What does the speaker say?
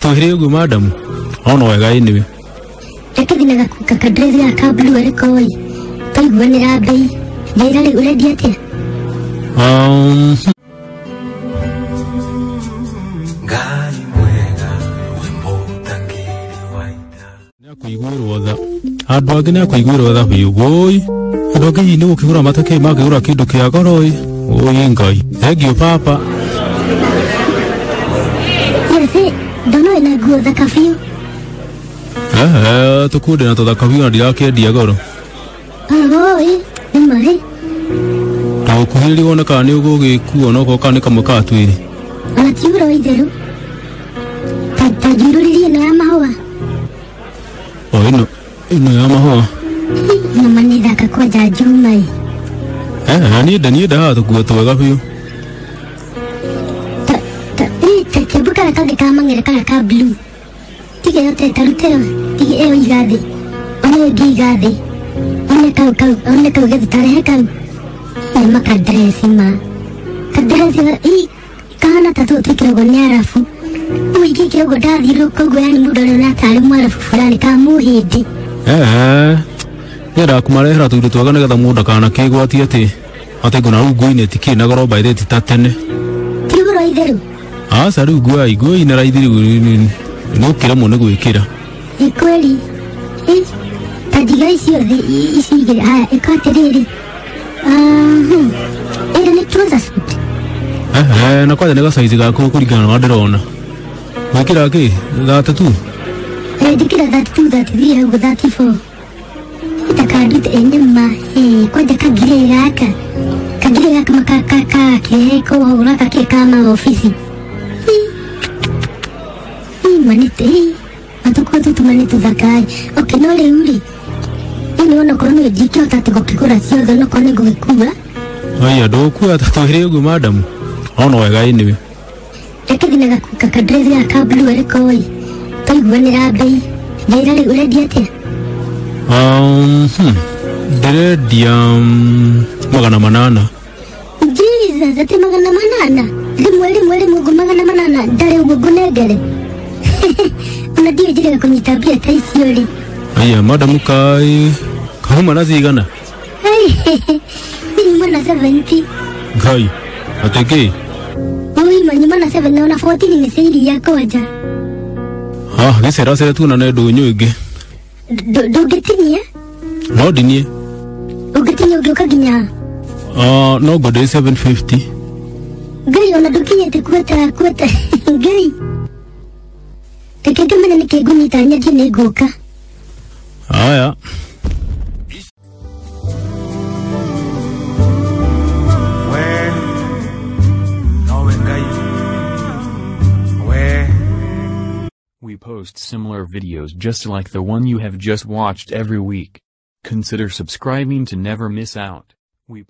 Twĩre ũguo madam. Ono wega anyway. Reke thiĩ na gakadress gaka blue arĩko ĩ. Twaiguanĩra mbei. Njĩra rĩu ũrendia atĩa? Ngai mwega wĩ mũtangĩri wa ita. Nĩakũiguĩrwo tha. Andũ angĩ nĩakũiguĩrwo tha biũ. Wũi. Andũ angĩ hihi nĩ gũkĩgũra matakĩrĩ makĩgũra kĩndũ kĩa goro ĩ. Wũi Ngai. Thengiũ papa. Yes, ndona wĩna nguo thaka biũ. Tũkunde na tũthaka biũ na ndirakĩendia goro. Oi, nĩ ma ĩ. Na ũkuhĩrĩrie wone kana nĩ ũgũgĩkua onokorwo kana nĩ kamwe ka twĩrĩ. Ona ti ũhoro wa itherũ. Ta njurũrĩrie ĩno ya mahũa. O ĩno ĩno ya mahũa. Ĩno ma nĩ thaka kwanja Juma ĩ. Niĩ ndahaga tũkuo twega biũ. Ta kĩambu karĩa kangĩ ka mang'era karĩa ka blue. Tiga ĩyo ta rutĩro, tiga ĩyo iga thĩ. Ona ĩyo ĩngĩ iga thĩ. One kau kau, one kau gĩthu tarehe kau. Nĩ ma kadresi ma. Kadresi ĩ kahana ta tũtũ twĩkĩragwo nĩ arabu. Rĩu ingĩkĩra ũguo ndathiũrũrũka ũguo yani mũndũ arona tarĩ mwarabu fulani ka mũhĩndĩ. Nyendaga kũmarehera tũindo twega nĩgetha mũndũ ndakanakĩgwatie atĩ atĩ ngona rĩu nguo-inĩ itikĩrĩ na goro by the way ti ta tene. Ti ũhoro wa itherũ? Aca rĩu nguo nguo ina raithi rĩu nĩ ũkĩremwo nĩ gwĩkĩra. Ĩ kweli. Ĩ ta njiga icio thĩ ici igĩrĩ haya ĩka atĩrĩrĩ. Ĩrĩ nĩ trouser suit. Na kwanja nĩ gacaizi gaku kũringana na ũrĩa ndĩrona. Gwĩkĩra kĩ? 32? Njĩkĩra 32, 33 hau ũguo 34. Ta kandute ĩ nĩ ma ĩ kwanja kangirĩ gaka. Kangirĩ gaka ma ka ka ka kĩrehe kũhũra gakĩ ka ma obici. Ĩ manĩte ĩ matukũ tũtũ ma nĩ tũthaka ĩ. Okay, no rĩu rĩ ĩno onokorwo nĩ ndingĩhota atĩ gũkĩgũra ciothe onokorwo nĩ ngũgĩkua. Aya ndũgũkua ta twĩre ũguo madam. Ono wega anyway. Reke thiĩ na gakadress gaka blue arĩko ĩ. Twaiguanĩra mbei. Njĩra rĩu ũrendia atĩa? Ndĩrendia 800. Jesus, atĩ 800? Rĩmwe rĩmwe rĩmwe ũguo 800 ndarĩ ũguo ngũnengere. Ona ndiũĩ njĩra ya kũnyita mbia ta icio rĩ. Aya madam kaĩ kauma na cigana? Niĩ nyuma na 70. Ngai, atĩ kĩ? Oi, ma nyuma na 7 ona 14 nĩ cia iria kwanja. Gĩceracere tuonane ndũnyũ ĩngĩ. Ndũngĩtinia? No ndinie. Ũngĩtinia ũngĩũka nginya? No ngwenderie 750. Ngai ona ndũkinyĩte kuota kuota. Ngai. Reke ngĩmenye nĩkĩ ngũnyita nyendie nĩ ngũka. Aya. We nowe Ngai. We. We post similar videos just like the one you have just watched every week. Consider subscribing to never miss out. We